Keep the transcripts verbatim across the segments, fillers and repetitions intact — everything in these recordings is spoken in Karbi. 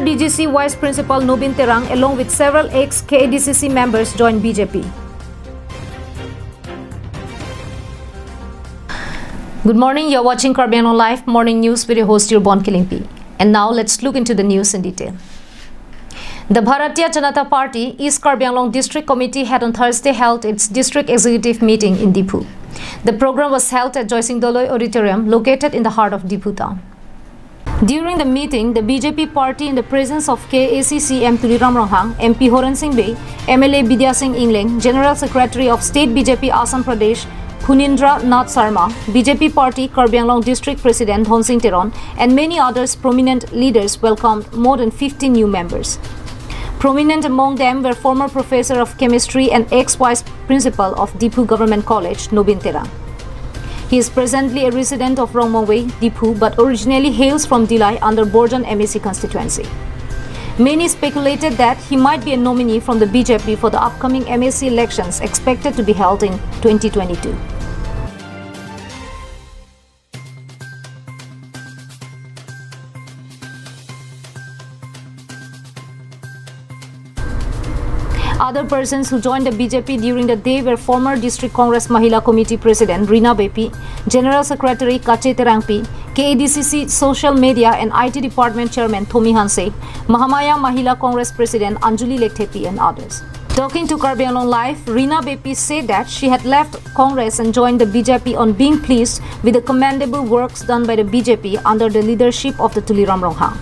D G C Vice Principal Nobin Terang along with several ex-K A D C C members joined B J P. Good morning, you're watching Karbi Anglong Live Morning News with your host Yurbon Killingpi. And now let's look into the news in detail. The Bharatiya Janata Party East Karbi Anglong District Committee had on Thursday held its district executive meeting in Diphu. The program was held at Joysing Doloi Auditorium, located in the heart of Diphu town. During the meeting, the B J P party in the presence of K A A C C M Tuliram Ronghang, M P Horen Sing Bey, M L A Bidya Sing Engleng, General Secretary of State B J P Assam Pradesh, Phanindra Nath Sharma, B J P party Karbi Anglong District President Dhonsing Teron, and many others prominent leaders welcomed more than fifty new members. Prominent among them were former professor of chemistry and ex-vice principal of Diphu Government College, Nobin Terang. He is presently a resident of Rongmongve, Diphu, but originally hails from Dillai under Borjan M A C constituency. Many speculated that he might be a nominee from the B J P for the upcoming M A C elections expected to be held in twenty twenty-two. Other persons who joined the B J P during the day were former District Congress Mahila Committee President Rina Beypi, General Secretary Kache Terangpi, K A D C C Social Media and I T Department Chairman Thomi Hanse, Mahamaya Mahila Congress President Anjali Lekthepi and others. Talking to Karbi Anglong Live, Rina Beypi said that she had left Congress and joined the B J P on being pleased with the commendable works done by the B J P under the leadership of the Tuliram Ronghang.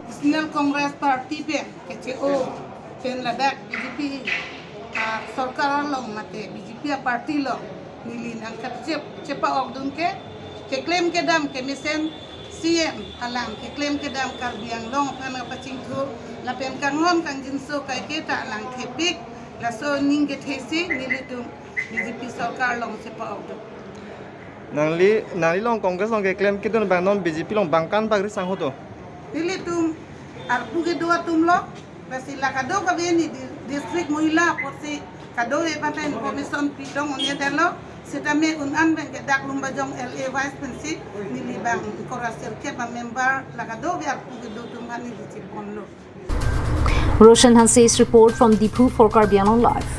National Congress Party pen keche-o pen ladak B J P, ah, sorkar along mate B J P a-party along neli nangkachep chepa-okdun ke, keklem kedam kemesen C M alang keklem kedam Karbi Anglong aphan kapachingthur lapen kanghon kangjinso kaike ta alang thepik, laso aning kethesi nelitum B J P sorkar along chepa-okdun. Nangli, nangli along Congress along keklem kedun abang non B J P along bang ko-an bak risang ho to? Nelitum arpu kedo atum lo, basi la kadokave ni di-, district mohila apotsi kadokave aphan ta information pidong un-edetlo, sitame un-an pen ke dak Lumbajong L A wise pensi neli bang ingkoi ra sirkep a-member la kadokave arpu kedo atum aphan neli cheponlo. Roshan Hanse's report from Diphu for Karbi Anglong Live.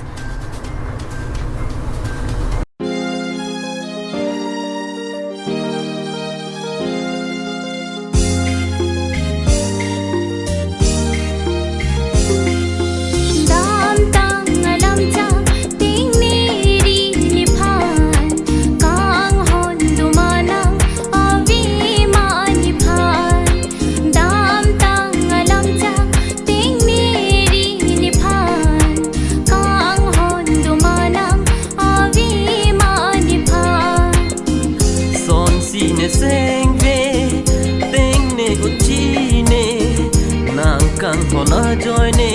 Damtang alamchak tengneri neliphan, kanghon dumanang avi ma neliphan. Damtang alamchak tengneri neliphan, kanghon dumanang avi ma neliphan. Sonsi ne sengve, tengne un-e ne, nang kanghon ajoine,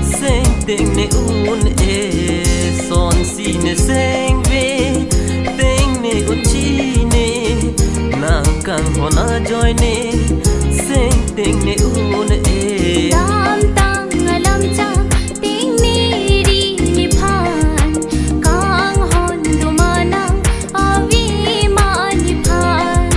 seng tengne un-e. Sonsi ne sengve, tengne un-e ne, nang kanghon ajoine, seng tengne un-e. Damtang alamchak tengneri neliphan, kanghon dumanang avi ma neliphan.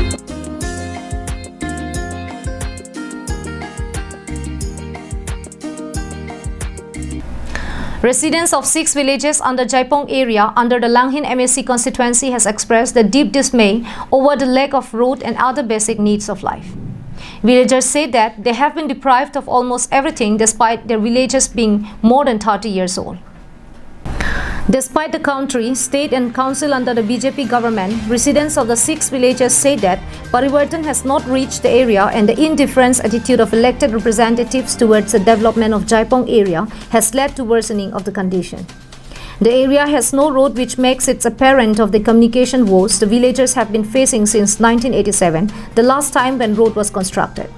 Residents of six villages under Jaipong area under the Langhin M A C constituency has expressed the deep dismay over the lack of road and other basic needs of life. Villagers say that they have been deprived of almost everything despite their villages being more than thirty years old. Despite the country, state and council under the B J P government, residents of the six villages say that Parivartan has not reached the area and the indifference attitude of elected representatives towards the development of Jaipong area has led to worsening of the condition. The area has no road, which makes it apparent of the communication woes the villagers have been facing since nineteen eighty-seven, the last time when road was constructed.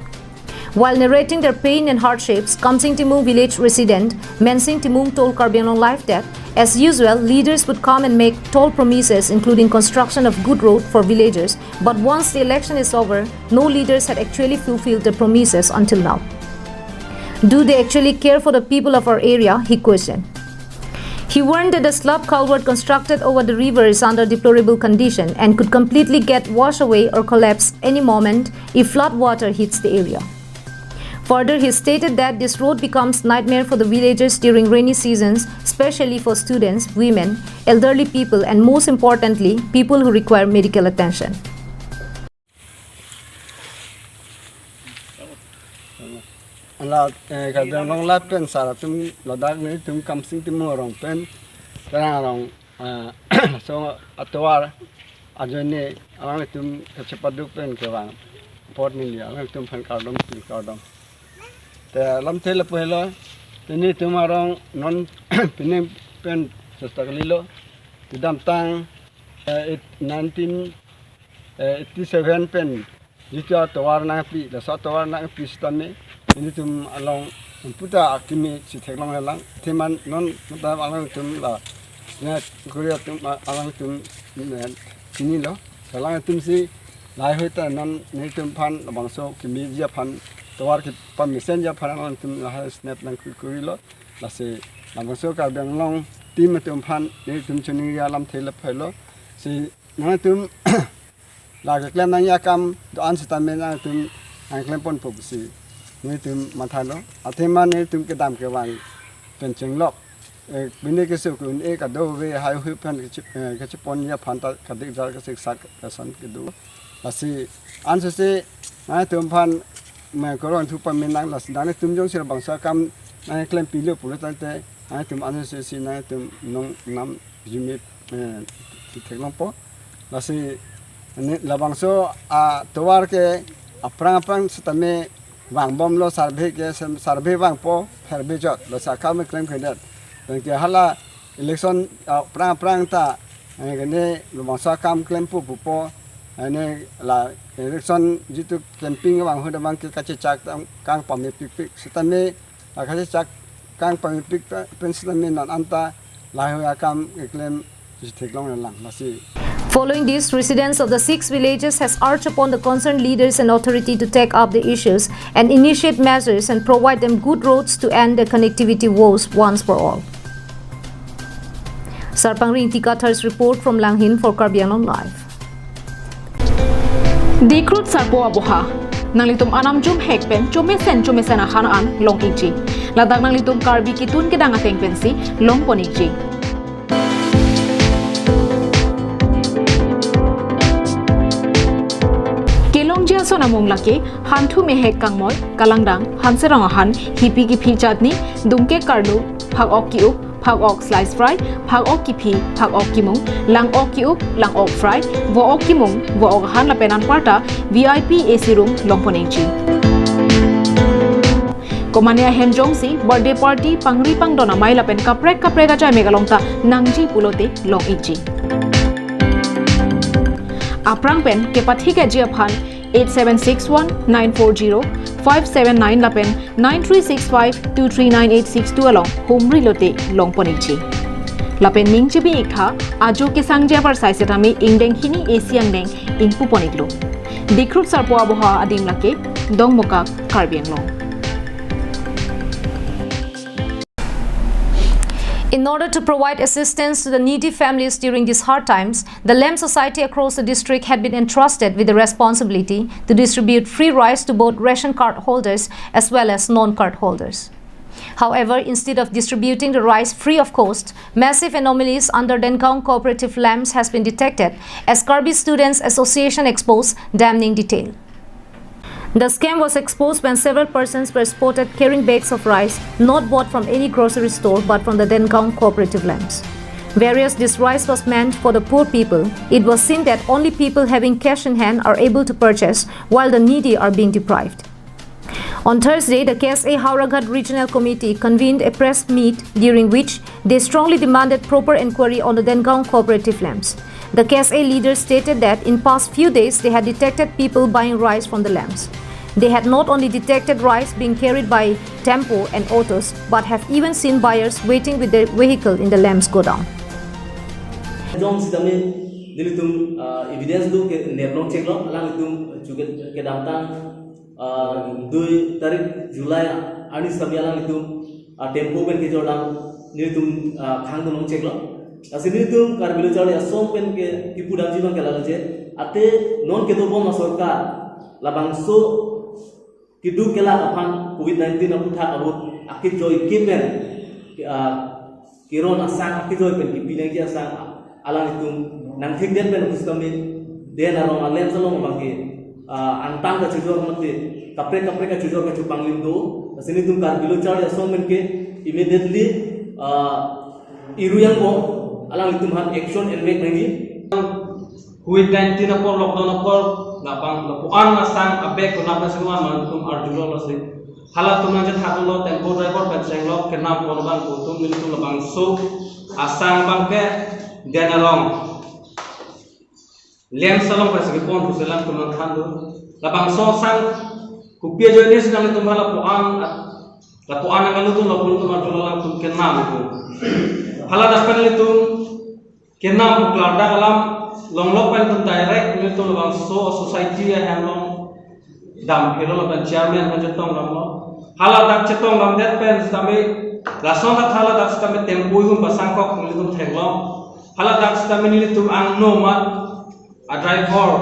While narrating their pain and hardships, Kamsing Timung village resident Mensing Timung told Karbi Anglong Live that, as usual, leaders would come and make tall promises, including construction of good road for villagers, but once the election is over, no leaders had actually fulfilled the promises until now. Do they actually care for the people of our area? He questioned. He warned that the slab culvert constructed over the river is under deplorable condition and could completely get washed away or collapse any moment if flood water hits the area. Further, he stated that this road becomes nightmare for the villagers during rainy seasons, especially for students, women, elderly people, and most importantly, people who require medical attention. La, eh, Karbi Anglong lapen sar atum ladak nelitum Kamsing Timung arong pen, Terang arong, eh, so atovar ajoine alanglitum kachepadu pen kevang apot neli alanglitum aphan kardom, kardom. Te lamthe lapu helo, te nelitum arong non pining pen sesta kalilo, kedamtang, eh, eight, nineteen, eh, eighty seven pen jitu atovar nangpi, laso atovar nangpi sitame, nelitum along puta akimi si theklonglelang, athema non puta alangtum la, ne Korea atum alangtum, eh, chinilo, alangtum si lahai ta non nelitum aphan labangso kimiji aphan, tovar kepamesen ji aphan alangtum lahai snap nangkuri kurilo, lasi labangso Karbi Anglong team atum aphan nelitum choningri alamthe lapu helo, si nangtum la keklem nangji akam do-an sitame nangtum nangklemponpo pusi nelitum mathalo. Athema nelitum kedam kevang pen chenglok, eh, bini keso kun e kadokave haihui aphan kachep-, eh, kacheponji aphan ta kadikjar kasiksak ason kedo. Lasi ansose nangtum aphan me korong thu pamenang, lasi nangtum jongsi labangso akam nangklempilo pulo tangte nangtum ansose si nangtum nongnam jimit, eh, si theklongpo. Lasi ne labangso atovar ke aphrang aphrang sitame vangbomlo, survey ke sem-, survey vangpo, survey jot, lasi akam klem kedet. Penke hala election, ah, aphrang aphrang ta, eh, kene labangso akam klempo pupo, eh, ne la election jitu campaign vang ahut abang ke kachechak tang kangpamepikpik sitame, la kachechak kangpamepik pen sitame non anta lahai akam keklem si theklonglelang, lasi. Following this, residents of the six villages has urged upon the concerned leaders and authority to take up the issues and initiate measures and provide them good roads to end the connectivity woes once for all. Sarpangri Ingti Kathar's report from Langhin for Karbi Anglong Live. Dikrut Sarpo Aboha. Nanglitum anam jumhek pen chomesen chomesen ahan an long-ikji. Ladak nanglitum Karbi ketun kedang ateng pensi longpon-ikji. Kelongji ason amung lake, hanthu mehek kangmoi, kalangdang, hanserong ahan, hipi kiphi chutney, dungke karlu, phak-ok ki-up, phak-ok slice fry, phak-ok kiphi, phak-ok kimung, lang-ok ki-up, lang-ok fry, vo-ok kimung, vo-ok ahan lapen anparta V I P A C room longpon-ikji. Komane ahem jongsi birthday party, pangri pangdon amei lapen kaprek kaprek ajai mek along ta nangji pulote long-ikji. Aphrang pen kepathikji aphan eight seven six one nine four zero five seven nine lapen nine three six five two three nine eight six two along humri lote longpon-ikji. Lapen ning chibi-iktha ajo kesangji apar sai setame ingdeng hini A C angdeng ingpupon-iklo. Dikrut Sarpo Aboha adim lake Dongmukak, Karbi Anglong. In order to provide assistance to the needy families during these hard times, the LAMP Society across the district had been entrusted with the responsibility to distribute free rice to both ration card holders as well as non-card holders. However, instead of distributing the rice free of cost, massive anomalies under Dengaon Cooperative LAMPS has been detected, as Karbi Students Association exposed damning detail. The scam was exposed when several persons were spotted carrying bags of rice not bought from any grocery store but from the Dengaon Cooperative LAMPS. Whereas this rice was meant for the poor people, it was seen that only people having cash in hand are able to purchase, while the needy are being deprived. On Thursday, the K S A Howraghat Regional Committee convened a press meet during which they strongly demanded proper inquiry on the Dengaon Cooperative LAMPS. The K S A leaders stated that in past few days they had detected people buying rice from the LAMPS. They had not only detected rice being carried by tempo and autos but have even seen buyers waiting with their vehicle in the LAMPS godown. Jong sitame nelitum, ah, evidence do ke neplong cheklo, alanglitum chuke kedamtang, ah, dui tarik July arni sitame alanglitum, ah, tempo pen kejordam nelitum, ah, khang dunlong cheklo. Lasi nelitum Karbi Lo Charli Asong pen ke kipudamji abang ke lalo je, ante non kedobom asorkar labangso keduk kelak aphan covid nineteen aputhak ahut akejoi ke pen, ah, keron asang akejoi pen kepi nangji asang alanglitum nangthekdet pen pusitame Den Arong a-LAMPS along abangke, ah, angtan kachejor mate kaprek kaprek kachejor kachepanglim do. Lasi nelitum Karbi Lo Charli Asong pen ke immediately, ah, iru yang bo alanglitum aphan action envek nangji. Covid nineteen apor, lockdown apor, labang lapu-an asang abek konat na singwan nangtum arjulo lasi. Halatum nangchethaklok tempo driver pen chenglok kenam pon abang kotum nelitum labangso asang abangke Den Arong LAMPS along pensi kepon pusi alangtum nangthan do. Labangso asang kopi ajoine si nangtum hala lapu-an, lapu-an nanglutum lapu-an nangtum arjulo alangtum kenam ko. Haladak pen nelitum kenam pu klardak alam longlok pen nelitum direct nelitum labangso society ahem along damphelo lapen chairman aphan chetong damlo. Haladak chetong damdet pen sitame lason dak haladak sitame tempo ihum pasangkok nelitum theklong. Haladak sitame nelitum angno amat a-driver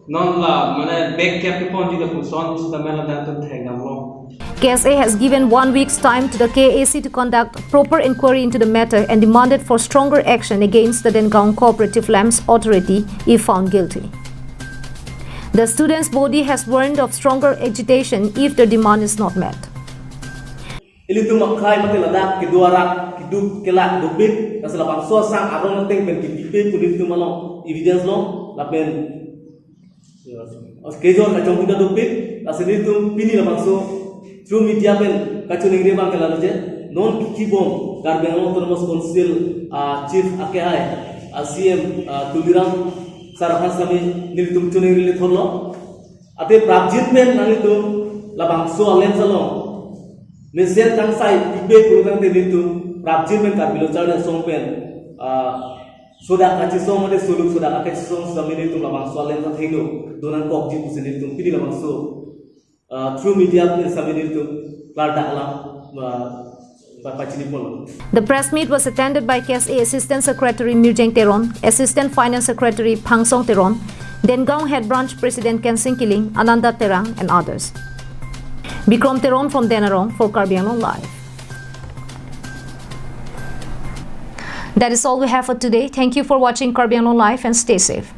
non la mane bag kep keponji lapuson sitame haladak nelitum thek damlo. K S A has given one week's time to the K A A C to conduct proper inquiry into the matter and demanded for stronger action against the Dengaon Cooperative Lamps Authority if found guilty. The students' body has warned of stronger agitation if their demand is not met. Ilitum akhai mate ladak kedo arak keduk kelak dopik, lasi labangso asang arong ateng pen kepipe pu nelitum along evidence lo lapen kejor kachongkut ta dopik, lasi nelitum pini labangso through media pen kachiningri abang ke lalo je, non kikibom Karbi Anglong Autonomous Council, ah, Chief akehai, ah, C M, ah, Tuliram sir aphan sitame nelitum chiningri le thorlo. Ate prapjin pen nanglitum labangso a-LAMPS along mesen kangsai pipe pulotangte nelitum prapjin pen Karbi Lo Charli Asong pen, ah, sodak kachesong mate soluk sodak akachesong sitame nelitum labangso a-LAMPS athengno donangkokji pusi nelitum pini labangso, ah, through media pen sitame nelitum klardak alam, ah, pa- pachini ponlo. The press meet was attended by K S A Assistant Secretary Mirjeng Teron, Assistant Finance Secretary Phangsong Teron, Dengaon Head Branch President Kensing Killing, Ananda Terang and others. Bikrom Teron from Den Arong for Karbi Anglong Live. That is all we have for today. Thank you for watching Karbi Anglong Live and stay safe.